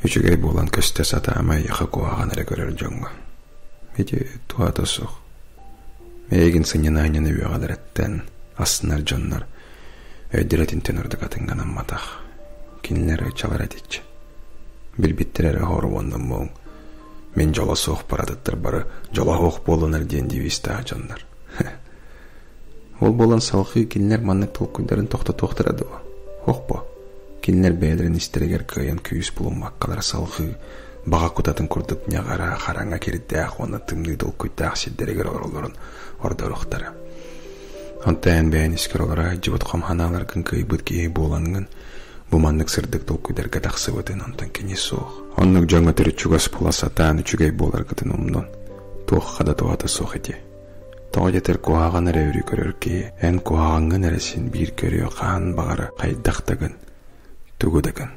Үчүгэй буолан көстө сатаама эйиэхэ куһаҕан эрэ көрөр дьоҥҥо. Ити туһата суох. Эйигин сынньана-анньана үөҕэлэрэттэн астынар дьоннор өйдөрө итинтэн ордук атыҥнанамматах. Кинилэр ычалар этиччи. Билбиттэр эрэ хоруоннан муҥ. Мин дьоло суох баратыттар бары дьоло суох буоллунар диэн девизтээх дьоннор. Ол буолан салҕыы кинилэр маннык толкуйдарын тохтотуохтара дуо? Ох бо, кинилэр бэйэлэрин истэригэр кыайан күүс булуммаккалар салҕыы баҕа кутатын курдук ньаҕара, хараҥа кирдээх уонна тымныы толкуйдаах сирдэригэр олороллорун ордоруохтара. Онтон эн бэйэн искэр олоро сылдьыбыт хом санааларгын кыайбыт киһи буолаҥҥын, бу маннык сырдык толкуйдарга тахсыбытын онтон кини суох. Оннук дьоҥҥо төрүт чугас буола сатаан үчүгэй буоларгытын умнун. Туохха да туһата суох ити. Тоҕо диэтэр куһаҕан эрэ өрүү көрөр киһи, эн куһаҕаҥҥын эрэ син биир көрүө хаһан баҕара хайдах да гын, тугу да гын.